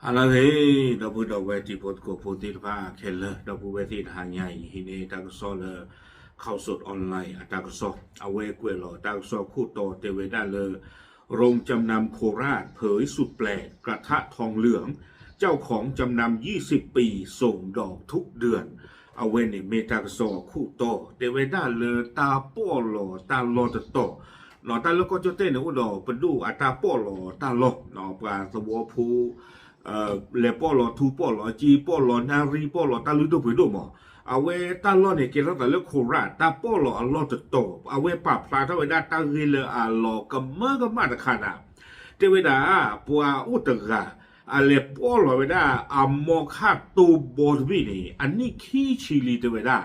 အလါဂ့ၤ ဒီပုၢ်ဒီဝဲၢ်တံၤဖိသကိးဖိသ့ၣ်တဖၣ်ခဲလၢာ် ဒီပုၢ်ဝဲၢ်သ့ၣ်တဟါညါအံၤ ဟံးန့ၢ်တၢ်ကစီၣ်လၢ Khaosod Online အတၢ်ကစီၣ် အဝဲကွဲးလီၤတၢ်ကစီၣ်ခိၣ်တီတဲဝဲဒၣ်လၢ โรงจำนำโคราชเผยสูตรแปลกกระทะทองเหลือง เจ้าของจำนำยี่สิบปีส่งดอกทุกเดือน အဝဲန့ၣ်မ့ၢ်တၢ်ကစီၣ်အခိၣ်တီ တဲဝဲဒၣ်လၢတၢ်ပီၣ်လီၤတၢ်လီၢ်တတီၤ တၢ်လၢကီၢ်ကၠီၣ်တဲၣ်န့ၣ် အိၣ်ဒီးပဒိၣ်အတၢ်ပီၣ်လီၤတၢ်လီၢ် ပှၤသဝီဖိ လဲၤပီၣ်လီၤထူပီၣ်လီၤစ့ပီၣ်လီၤနၣ်ရံၣ်ပီၣ်လီၤတၢ်လုၢ်ဒိၣ်ပှ့ၤဒိၣ်မး အဝဲတၢ်လီၢ်န့ၣ် ကဲထီၣ်သးလၢ Korat တၢ်ပီၣ်လီၤအလီၢ်တတီၤ အဝဲပာ်ဖျါထီၣ်ဝဲဒၣ်တၢ်ဂ့ၢ်လၢအလီၤကမၢကမၣ်တခါန့ၣ် တဲဝဲဒၣ် ပှၤအိၣ်တဂၤ အလဲၤပီၣ်လီၤဝဲဒၣ်အမိၢ်ခၣ်တိဘီတဘ့ၣ်န့ၣ် အနံၣ်ခံဆံလံတဲဝဲဒၣ်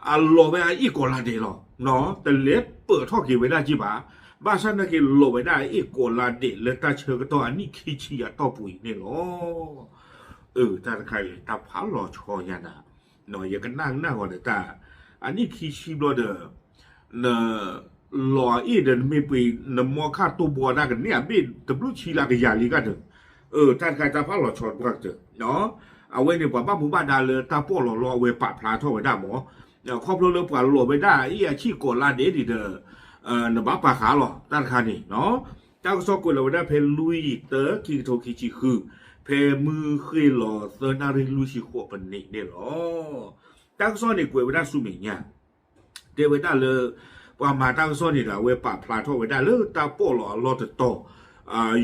အလီၤဝဲအအ့ၣ်ကိးလါဒဲးလီၤ. တလဲၤပၢၢ်ထီၣ်က့ၤဝဲဒၣ်က့ဘၣ်. ဘၣ်ဆၣ်နာ်က့ၤလီၤဝဲဒၣ်အအ့ၣ်ကိးလါဒဲး လၢတၢ်ဆၢကတီၢ်အနံၣ်ခံဆံအတီၢ်ပူၤအံၤန့ၣ်လီၤ. အၢ တၢ်တခါအံၤ တၢ်ဖးလီၤဆီညါနၤ, ယကနၣ်ကနၣ်ဂီၤဒီးတၢ် အနံၣ်ခံဆံဘျီဒီး နလီၤအအ့ၣ်ဒီးနမ့ၢ်ပှ့ၤ နမိၢ်ခၣ်တိဘီဒၣ်ကန့ၢ်အဘ့ၣ်တဘျုးဆံလၢကယၤလံဂၤဒီး အၢ တၢ်တခါတၢ်ဖးလီၤဆီတပှၢ်ကတၢၢ် အဝဲန့ၣ် ပှၤဘၣ်မူဘၣ်ဒါလၢတၢ်ပီၣ်လီၤလီၢ် အဝဲပာ်ဖျါထီၣ်ဝဲဒၣ်မး, ခီဖျိလၢပှၤလီၤဝဲဒၣ်အအ့ၣ်အဆံၣ်ကိးလါဒဲးဒံးဒီး နဘၣ်ပာ်ဃာ်လီၤ တၢ်တခါန့ၣ်, တၢ်ကစီၣ်ကွဲးလီၤဝဲဒၣ်ဖဲလွံၢ်သၢခံကထိခံဆံဃု, ဖဲမုၢ်ဃ့ၢ်လီၤသၢနၣ်ရံၣ်လွံၢ်ဆံဃိးပနံးန့ၣ်လီၤ. တၢ်ကစီၣ်န့ၣ်ကွဲးဝဲဒၣ်ဆူမဲာ်ညါ တဲဝဲဒၣ်လၢ ပှၤမၤတၢ်ကစီၣ်န့ၣ်ဒီး အဝဲပာ်ဖျါထီၣ်ဝဲဒၣ်လၢတၢ်ပီၣ်လီၤအလီၢ်တတီၤ,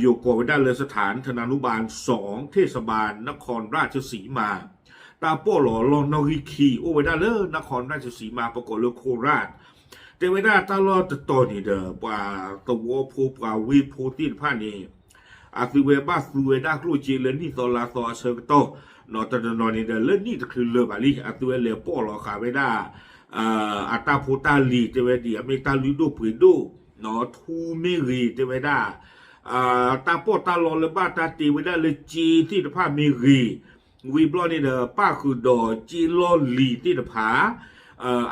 ယိၤကိးဝဲဒၣ်လၢ สถานธนานุบาลสอง เทศบาลนครราชสีมา တၢ်ပီၣ်လီၤအလီၢ်နီၣ်ဂံၢ်ခံ အိၣ်ဝဲဒၣ်လၢ นครราชสีมา ပကိးလၢ Korat တဲဝဲဒၣ်တၢ်လီၢ်တတီၤန့ၣ်ဒီး ပှၤသဝီဖိပှၤဝ့ၢ်ဖိသ့ၣ်တဖၣ်န့ၣ် အသုဝဲဘၣ်သူဝဲဒၣ်ကျိၣ်စ့လၢနံၣ်သီလါသီအဆၢကတီၢ်, တနီၤနီၤန့ၣ်ဒီးလၢနံၣ်တချုးလၢာ်ဘၣ်လံ အသုဝဲလဲၤပီၣ်လီၤဃာ်ဝဲဒၣ် အတၢ်ဖိတၢ်လံၤ တဲဝဲဒ်အမ့ၢ်တၢ်လုၢ်ဒိၣ်ပှ့ၤဒိၣ်, ထူမ့ၢ်ဂ့ၤ တဲဝဲဒၣ် တၢ်ပီၣ်တၢ်လီလၢဘၣ်တၢ်တ့ဝဲဒၣ်လၢစ့သ့ၣ်တဖၣ်မ့ၢ်ဂ့ၤ, ဝံၤဘျီန့ၣ်ဒီး ပၣ်ဃုာ်ဒီးစ့လီၢ်လံၤသ့ၣ်တဖၣ်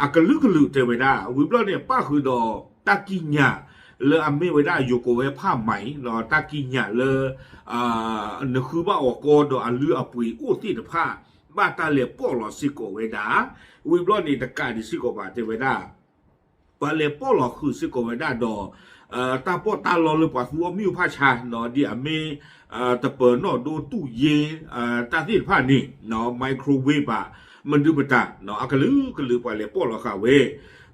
အကလုာ်ကလုာ်တဲဝဲဒၣ်, ဝံၤဘျီန့ၣ် ပၣ်ဃုာ်ဒီးတၢ်ကံးညာ်လၢအမ့ၢ်ဝဲဒၣ်ယိၤကိးဝဲဖၣ်မၤအံၤ, တၢ်ကံးညာ်လၢ နဃုဘၣ်အီၤကီဒီးအလုၢ်အပှ့ၤအိၣ်သ့ၣ်တဖၣ် ဘၣ်တၢ်လဲၤပီၣ်လီၤစ့ၢ်ကီးဝဲဒၣ်, ဝံၤဘျီန့ၣ်တကးဒံးစ့ၢ်ကီးဘၣ်တဲဝဲဒၣ် ပှၤလဲၤပီၣ်လီၤဃုာ်စ့ၢ်ကီးဝဲဒၣ်ဒီး တၢ်ပီၣ်တၢ်လီလၢပှၤသူအီၣ်မ့ၣ်အူဖးဆါ ဒ်အမ့ၢ် တပၢၤနီၣ်ဒိတူၣ်ယ့ တၢ်သ့ၣ်တဖၣ်န့ၣ် microwave ဘၣ် မနုၤမတၤ အကလုာ်ကလုာ်ပှၤလဲၤပီၣ်လီၤဃာ်ဝဲ,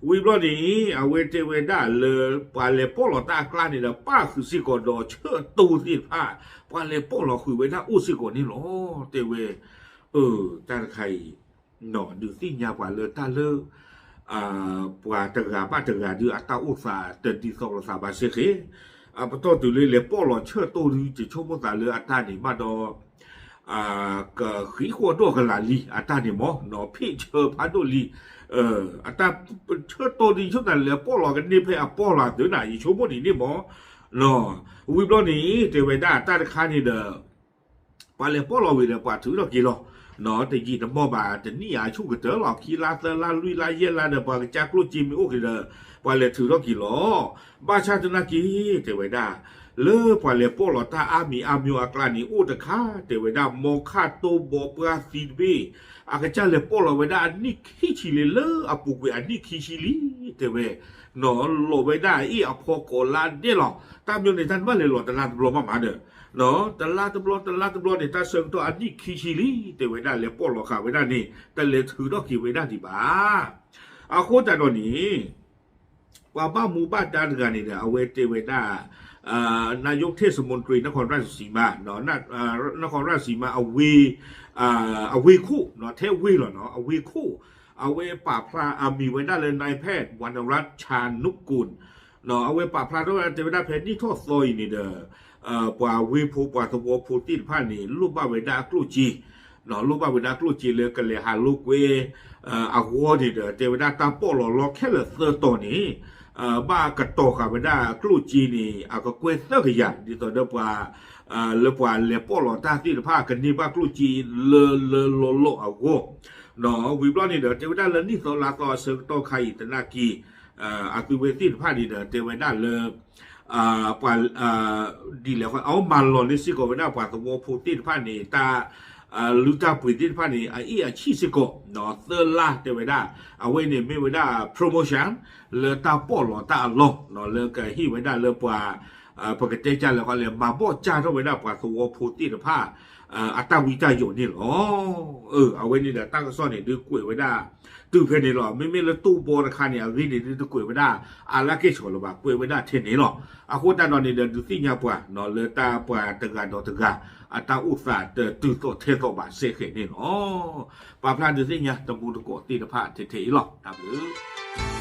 ဝံၤဘျီန့ၣ် အဝဲတဲဝဲဒၣ်လၢ ပှၤလဲၤပီၣ်လီၤတၢ်အကျါန့ၣ်ဒီး ပၣ်ဃုာ်စ့ၢ်ကီးဒီးဆၢတိသ့ၣ်တဖၣ် ပှၤလဲၤပီၣ်လီၤဃုာ်ဝဲဒၣ်အိၣ်စ့ၢ်ကီးန့ၣ်လီၤ. တဲဝဲ တၢ်တခါအံၤ ဒုးသ့ၣ်ညါပှၤလၢတၢ်လၢ ပှၤတဂၤဘၣ်တဂၤဒုးအတၢ်အိၣ်သးတဒ်သိးလိာ်သးဘၣ်စ့ၢ်ကီး, အပတီၢ်တုၤလၢလဲၤပီၣ်လီၤဆၢတိဒုး ယဆိကမိၣ်သးလၢအတၢ်န့ၣ်ဘၣ်ဒီး ကဃံဃီဒီၣ်ကလာ်လံအတၢ်န့ၣ်မး ဖ့ၣ်ဆၢဖးဒိၣ်လံ, အတၢ်ဆၢတိဒုး ယဆိကမိၣ်သးလဲၤပီၣ်လီၤကန့ၢ်ဖဲအပီၣ်လီၤသုးနၤ ယဆိကမိၣ်ဒ်န့ၣ်မး, ဝံၤဘျီန့ၣ် တဲဝဲဒၣ်တၢ်တခါန့ၣ်ဒီး ပှၤလဲၤပီၣ်လီၤဝံၤဒီးပှၤထုးထီၣ်က့ၤလီၤ, တယံာ်တမီၢ်ဘၣ် တနံၣ်အါဆူၣ်ကတၢၢ်လီၤ ခံလါသၢလါလွံၢ်လါယဲၢ်လါဒီး ပှၤကစၢ်ကျိၣ်စ့မ့ၢ်အိၣ်က့ၤဒီး ပှၤလဲၤထုးထီၣ်က့ၤလီၤ. ဘၣ်ဆၣ်သနာ်က့ တဲဝဲဒၣ် လၢပှၤလဲၤပီၣ်လီၤတၢ်အါမံၤအါမျိၤအကျါန့ၣ် အိၣ်တခါ တဲဝဲဒၣ် မိၢ်ခၣ်တိဘီပှၢ်သံတဘ့ၣ် အကစၢ်လဲၤပီၣ်လီၤဝဲဒၣ်အနံၣ်ခံဆံလံ လၢအပူၤကွံာ်အနံၣ်ခံဆံလံ တဲဝဲ လီၤဝဲဒၣ်အအ့ၣ်အဖီကိးလါဒဲးလီၤ. တၢ်မျိၤန့ၣ် တၢ်နဘၣ်လဲၤလီၤတလါတဘျီမးမးဒီး တလါတဘျီ တလါတဘျီန့ၣ် တၢ်ဆၢကတီၢ်အနံၣ်ခံဆံလံ တဲဝဲဒၣ် လဲၤပီၣ်လီၤဃာ်ဝဲဒၣ်န့ၣ် တလဲၤထုးထီၣ်က့ၤဝဲဒၣ်ဒံးဘၣ်. အဃိသတးဒီးန့ၣ် ပှၤဘၣ်မူဘၣ်ဒါတဂၤန့ၣ်ဒီး အဝဲတဲဝဲဒၣ် นายกเทศมนตรีนครราชสีมา นครราชสีมา အဝ့ၢ်ခိၣ် ထဲဝ့ၢ်လီၤနီၤ အဝ့ၢ်ခိၣ် အဝဲပာ်ဖျါအမံၤဝဲဒၣ်လၢ นายแพทย์วรรณรัตน์ ชานุกูล အဝဲပာ်ဖျါထီၣ်ဝဲဒၣ်တဲဝဲဒၣ်ဖဲနံၣ်ထီၣ်သီအံၤန့ၣ်ဒီး ပှၤဝ့ၢ်ဖိပှၤသဝီဖိသ့ၣ်တဖၣ်န့ၣ် လိၣ်ဘၣ်ဝဲဒၣ်အကျိၣ်စ့ လိၣ်ဘၣ်ဝဲဒၣ်အကျိၣ်စ့လၢကလဲၤဟးလိာ်ကွဲ အဂီၢ်န့ၣ်ဒီး တဲဝဲဒၣ်တၢ်ပီၣ်လီၤလီခဲလၢာ်သၢတီၤန့ၣ် ဘၣ်ကတီၤဃာ်ဝဲဒၣ်ကျိၣ်စ့န့ၣ် အကကွဲၢ်သၢကယၤ ဒ်သိးဒီးပှၤ လၢပှၤလဲၤပီၣ်လီၤတၢ်သ့ၣ်တဖၣ် ကန့ၢ်ဘၣ်ကျိၣ်စ့လၢလၢလီၢ်လီၢ်အဂီၢ် ဝံၤဘျီန့ၣ်ဒီး တဲဝဲဒၣ်လၢနံၣ်သီလါသီအဆၢကတီၢ်ခါအံၤသနာ်က့ အသုဝဲသ့ၣ်တဖၣ်န့ၣ်ဒီး တဲဝဲဒၣ်လၢ ပှၤ ဒ်လဲၣ်ဃီ အဝဲမၤလီၤန့ၢ်စ့ၢ်ကီးဝဲဒၣ်ပှၤသဝီဖိသ့ၣ်တဖၣ်န့ၣ် တၢ်လုၢ်တၢ်ပှ့ၤသ့ၣ်တဖၣ်န့ၣ် အအ့ၣ်အဆံၣ်စ့ၢ်ကီး, သၢလါတဲဝဲဒၣ်, အဝဲန့ၣ်မ့ၢ်ဝဲဒၣ် promotion လၢတၢ်ပီၣ်လီၤတၢ်အလီၢ် လၢကဟ့ၣ်ဝဲဒၣ်လၢပှၤ ပကတဲကၢ်လဲၣ်ဃီလဲၣ် မၤဘီၣ်ကၢ်ထီၣ်ဝဲဒၣ်ပှၤသဝီဖိသ့ၣ်တဖၣ် အတၢ်ဝံတၢ်ယိးန့ၣ်လီၤ. အဝဲန့ၣ်ဒီးတၢ်ကစီၣ်န့ၣ်ဒုးကွဲးဝဲဒၣ် တုၤဖဲန့ၣ်လီၤ. မ့မ့ၢ်လၢတိၢ်ဘီတခါန့ၣ် အဂ့ၢ်န့ၣ်ဒုးတကွဲးဝဲဒၣ် အါလၢကဲၣ်ဆိးလၢၤဘၣ် ကွဲးဝဲဒၣ်ထဲန့ၣ်လီၤ. အဃိသတးဒီးန့ၣ်ဒီး ဒုးသ့ၣ်ညါပှၤလၢတၢ်ပှၤတဂၤဒီးတဂၤ အတၢ်အိၣ်သးတတုၤသိးထဲသိးဘၣ်စ့ၢ်ကီးန့ၣ်လီၤ. ပာ်ဖျါဒုးသ့ၣ်ညါတမူတကိးသ့ၣ်တဖၣ်ထဲထဲအံၤလီၤ. တၢ်ဘျုး